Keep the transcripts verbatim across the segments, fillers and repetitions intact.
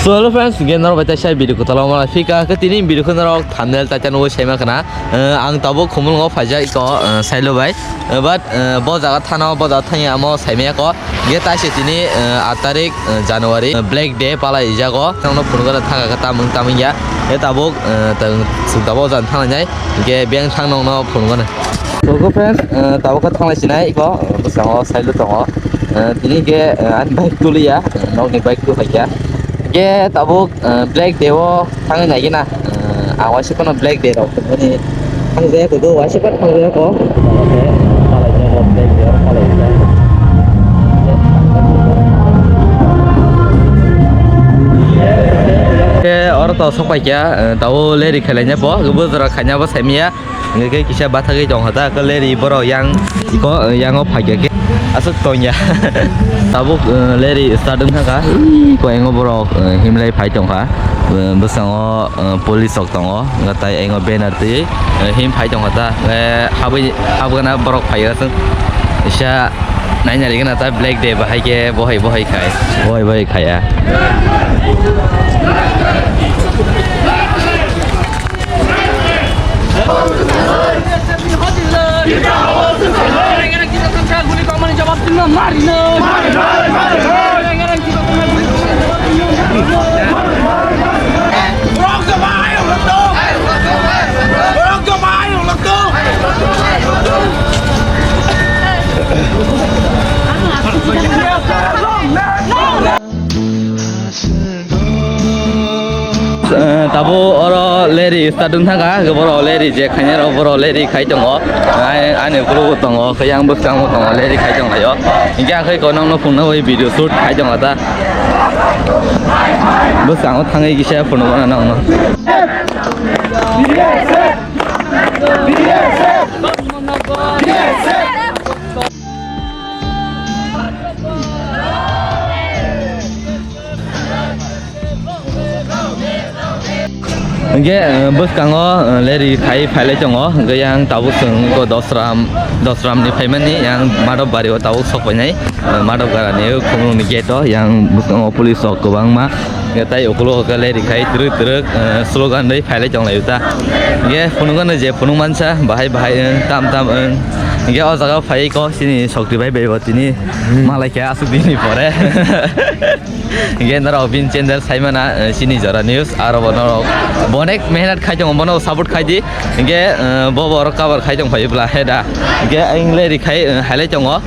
So hello friends, again norok bai taisa video kwtal o mala phika khe tini video khe norok thumbnail taisa nugwi saima khna. Eh, ang tabuk Khumulwngo phaijak iko, eh, Sailo bai. Eh, but, eh, bo jaga thano, bo jaga thangya amo saimaya ko. Ge taise tini, eh, aat tarik, eh, January, eh, Black Day palai jago. Tangno phunukgana thangkha khe tamung tamung ya. Ge tabuk, eh, tang, sung tabuk jan thangnai. Ge beng thang nongno phunukgana. So, go friends, eh, tabuk khe thanglai sinai iko, eh, bwskango Sailo tongo. Eh, tini ge, eh, ani bike tuliya, eh, nokni bike tu khaikya. Ge tabuk, eh, Black Day o thangwi naigina, eh, ang waisa phano Black Day rok tongmani thangjaya kudu, waisa phano thangjaya ko. Ke oro to sok paikya, eh, tabo leri khailainya bo, bo jora khaina bo saimaya. Hingke kisa bathagwi tongkha ta, ke leri borok yang iko, eh, yango phaikya khe aswk tongya. Tabuk, eh, leri start wngkha kha, iko yango borok, eh, himlai phai tongkha. Eh, bwskango, eh, police rok tongo, hwnkhai tai yango banner twi, eh, him phai tongkha ta, eh, habwi, habgana borok phai aswk. Kisa naina rigena ta Black Day bahai khe bohai bohai khai, bohai bohai khaiya. Eh, tabo oro leri start wng thangkha, borok leri je khainai rok borok leri khai tongo. Ai, ani ukuluk bo tongo, khe yang bwskango tongo, leri khai tonglaio. Hingke ang khe konokno phunuknai video shoot khai tongo ta. Bwskango thangwi kisa phunukna nokno. Hingke, eh, bwskango, eh, leri khai phailai tongo, hingke yang tabuk chwng eko Dosram, Dosram ni phaimani yang Madhobari o tabuk sok painai, eh, Madhobara ni Khumulwng ni gate o yang bwskango police rok kwbangma. Hingke tai ukulok hingke leri khai twrwk twrwk, eh, slogan rwi phailai tonglai ta. Hingke phunukgano je phunuk mansa bahai bahai wng tam tam wng. Hingke o jaga o phai kok chini sokti bai bai bo tini malai khe aswk dini pore. Hingke norok bini channel saimana, eh, chini Jora News aro bo norok bo onek mehnat khai tongo bono support khai di. Hingke, eh, bo borok cover khai tong phai bla he da. Hingke ang leri khai, eh, hailai tongo.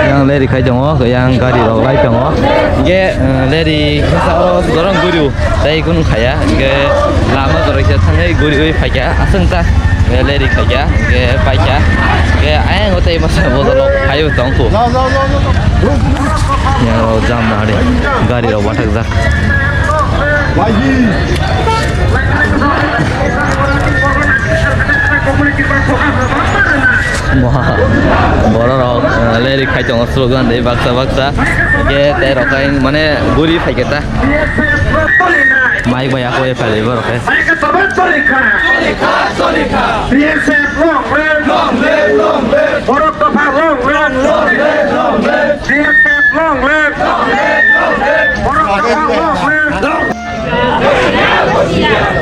Yang leri khai tongo, yang gari rok lai tongo. Hingke, eh, leri kisa oro gorong guru tei kunu khaya. Hingke lama koroi sa thangwi guriwi phaikha. Aswng ta, eh, leri khaikha, hingke paikha. Hingke ayang o tei masa bodol rok phaiwi tongkhu. Yang rok jam mari, gari rok bathakjak. Moha, borok rok, eh, leri khai tongo slogan de baksa baksa. Hingke tei rok khai mane guri phaikhe ta. Mike bai ako e phalwi borok khe. B S F long live! Long live, long live! Borok dopha long live! Long live, long live! B S F long live! Long live, long live! Borok dopha long live!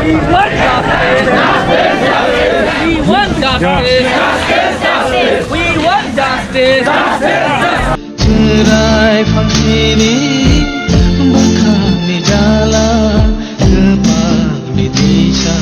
We want justice! We want justice! We want justice! Chwrai phangsini bwkhakni jala, kwpalni tisa.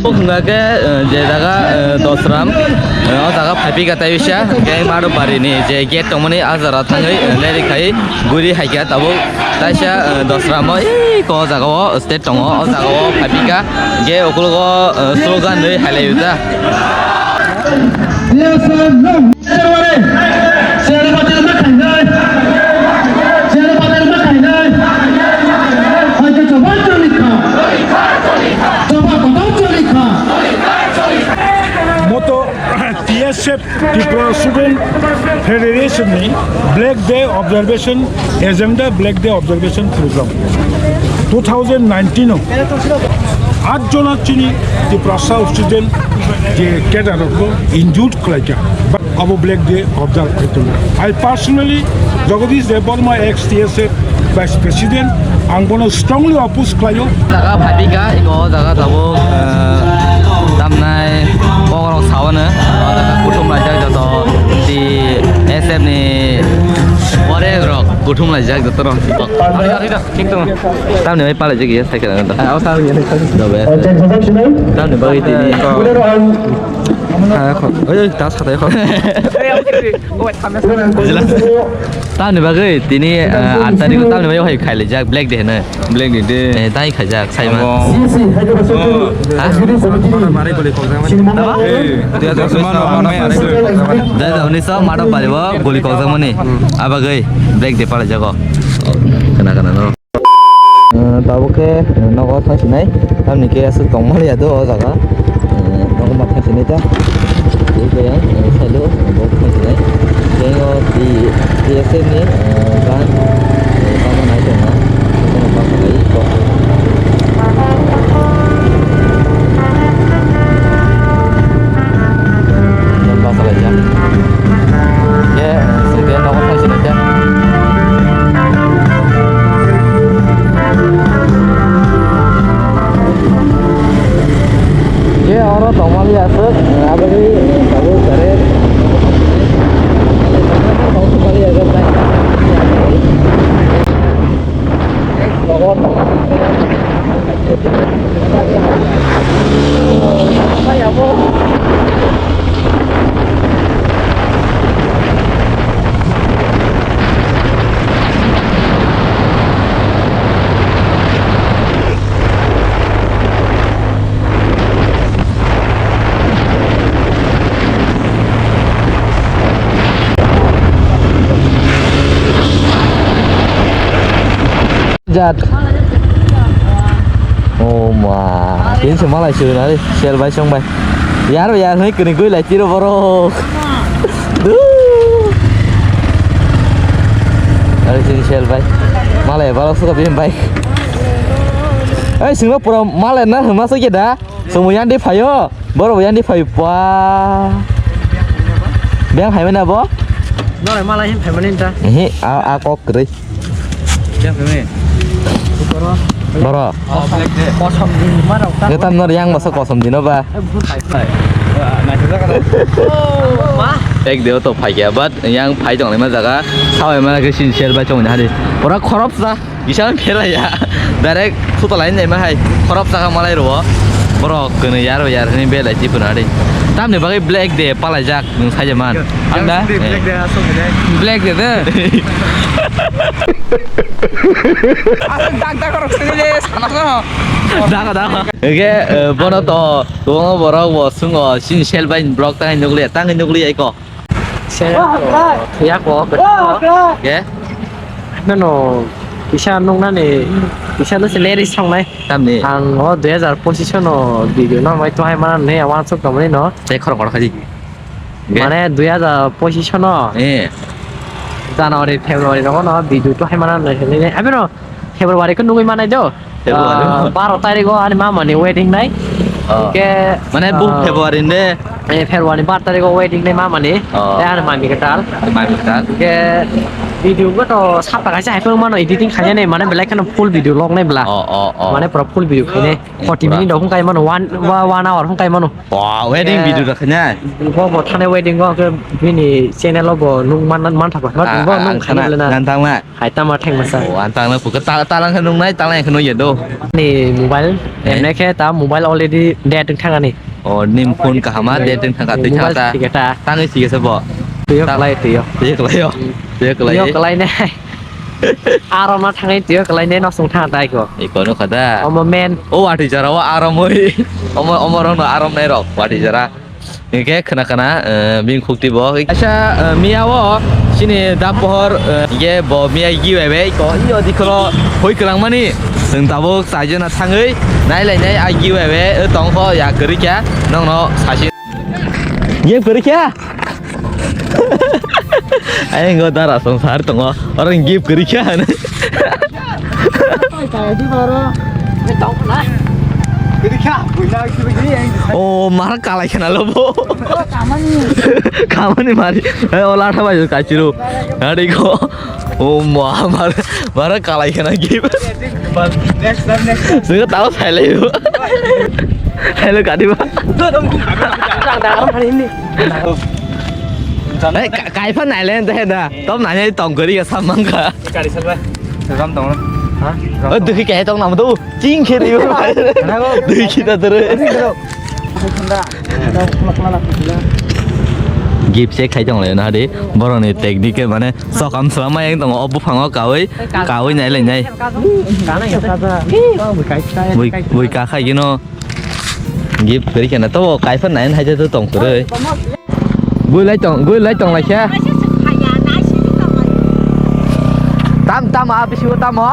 Bo hwnga khe, eh, je jaga, eh, Dosram, eh, o jaga phaiphika tai bisa, hwnkhe Madhobari ni je gate tongmani, ah jora thangwi, eh, leri khai guri haikha tabuk. Taisa, eh, Dosram o, ei, ko jaga o stage tongo, o jaga o phaiphika, hwnkhe ukologo, eh, slogan rwi hailaio ta. Tripura Student Federation ni Black Day Observation Agenda, Black Day Observation Program two thousand nineteen o at jona chini Tiprasa student je cadre rok include khlaika, abo Black Day observe khlai tongo. I personally, Jagadish Debbarma, ex T S F Vice President, ang bono strongly oppose khlaio. Jaga phaipika, iko jaga tabuk, eh, tamnai bokrok saono, o jaga kuthum laijak joto, di S F ni warrior rok kuthum laijak joto rok. Tamni bai palai jagi ya, cycle ang. Ah, o sa ya. Dobe. Tamni bai tini. Ha, khok. Oi, oi, tas khatai khok. Tamni bagwi tini, eh, aat tarikh o tamni bagwi hai khailaijak, Black Day hwno. Black Day de. Eh, tai khaijak, saima. Abo. Ha? Mano mare guli kokjak mani. Tama? Eh, dia tu mano, mano mare guli kokjak mani. Dai da, uni so mano paribo guli kokjak mani. Abagwi Black Day palaijago. Kana kana no. Eh, tabuk khe, eh, nogo thang sinai, tamni khe aswk tongmani ya do o jaga. Eh, nogo ma thang sinai ta. Tei khe, eh, salo, nogo thang sinai. Tei o T S F ni, eh, gan, eh, tamo nai tongma. Bono basa lai kok. Bono basa lai ya. Ye, sike nogo thang sinai ta. Ye, oro tongmani aswk, aboni tabuk kare. Jat. Oh ma. Ini semua lah sudah nanti sel bai song bai. Yar yar, hei, kering gue lah, ciro borok. Duh. Ari sini sel bai. Malai balok suka bim bai. Eh, singlo pura malai na hema suke da. Sumu yang di phayo. Borok yang di phayo pa. Beng hai mana bo? Nore malai hin phai manin ta. Ehe, a, a kok kri. Yang phai manin. Boro. Oh, black day. Kosom di marok ta. Ngetam nor yang masa kosom dino ba. Ek deo to phai ya, but yang phai tong lima jaga, sao emana ke sin share ba chong hari. Ora khorop sa, bisa phela ya. Direct photo line jai ma hai. Khorop sa ka malai ro. Boro kene yar yar ni belai ti puna hari. Tamni bagai black day palai jak nung sai man. Ang da? Black day asok de. Black day de. Asok dak dak rok sini sana sana. Dak dak. Oke, eh, bono to. Tubungo borok bo sungo sini sel bai block tangai nukliya, tangai nukliya iko. Sel ya ko. Ke? Nano kisa nungnani kisa no se leri songnai. Tamni. Ang o dui hajar pochisno video no mai to hai mana ne awan sok kamani no. Te khor khor khaji. Ke? Mane dui hajar pochisno. Eh. January, February rogo no video to hai mana ne. Abino February ko nugui manai do. February. Ah, baro tarikh o ani mama ni wedding nai. Oh. Ke, mane buk ah, February ni de. Eh, February bar tarikh o wedding nai mama ni. Oh. Te ani mami ke tal. Mami ke tal. Ke video ko to sapa kaisa hai phung mano editing khanya ne mane belai kheno full video log nai bla. Oh, oh, oh. Mane pura full video khaine. Forty minute hung kai mano one, wa-, one hour hung kai mano. Wow, wedding video da khanya. Bo bo thane wedding o ke bini channel o bo nung man man thapa. Bo nung khanya bla na. Nan thang na. Hai tamo theng masa. O, ang tangna phuka ta-, talang khe nungnai, talang khe nungya do. Ni mobile, eh? Emne khe ta mobile already dead wng thangani. O, nim phone kahama dead wng thangka twi thangta. Mobile thik ta. Tangwi thik asa bo. Tuyo ta-, kalai, tuyo. Tuyo kalai yo. Hmm. Tuyo kalai. Tuyo kalai ne. Aro ma thangai tuyo kalai ne nosung thang ta iko. Iko no khada. Omo men. O, ati jara o arom oi. Omo, omo rong no arom nai rok. Ati jara. Hingke khna khna, eh, bini khukti bo. Kaisa, eh, miya o chini da pohor, eh, hingke bo miya giveaway ko iyo dikholo hoi kwlangmani. Chwng tabuk chaijona thangwi nailainai a giveaway, eh, tongkho ya kwrwi kha nongno sasi. Ye kwrwi kha? Ayang go dara song sar tongo. Orang gift kiri kya ne? Oh, mar kalai kena lo bo. Kamani mari. Eh, ola thabai kachiro. Hari ko. Oh, ma, mar, mar kalai kena gift. Next time, next time. Sehingga tahu saya lagi. Hello, kadiba. Eh, ka-, kaipha nailen teh da. Tom nanya tong kari ya samang ka. Kari salba. Ram tong. Ha? Oh, dukhi kahe tong nam tu. Ching khe ri. Dukhi ta tere. Gift se khai tong le na de. Boroni technique mane sokam salama yang tong o buphango kawi. Kawi nai le nai. Bui, bui ka khai gino. Gift kari kena to kaipha nai hai to tong kore. Gui lai tong, gui lai tong lai khe. Tam, tam, a bisi o tamo?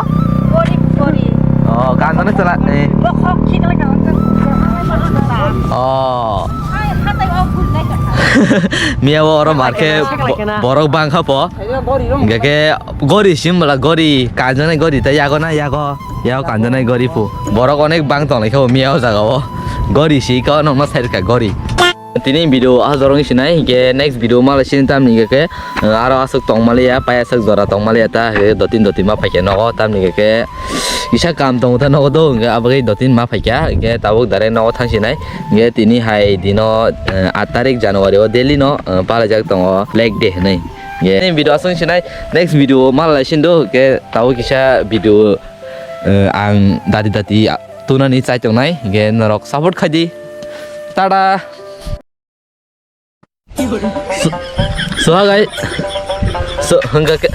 Gori, gori. Oh, kanjana chala, eh. Bokhok khikla ka. Oh. Miya o oro mar khe bo-, borok bang kha po. Hingke khe gori sim bwla gori, kanjaknai gori tei yago na yago, yago kanjaknai gori pu. Borok onek bang tong lai kha bo miya o jaga o. Gori si kha nokno sai rwkha gori. Tini video ah jorong sinai, hingke next video malai sini tamni hingke khe, eh, aro aswk tong maliya, pai aswk jora tong maliya ta, hingke dotin dotin ma phaikhe nogo, tamni hingke khe kisa kam tongo ta nogo do, hingke abagwi dotin ma phaikha, hingke tabuk direct nogo thang sinai. Hingke tini hai dino, eh, aat tarik January o daily no, eh, palaijak tongo Flag Day hinui. Hingke video aswk sinai, next video malai sini do, hingke tabuk kisa video, eh, ang dati dati, ah, tunani chai tongnai, hingke norok support khai di. Tada! So, so ha guys. So, hingka ke.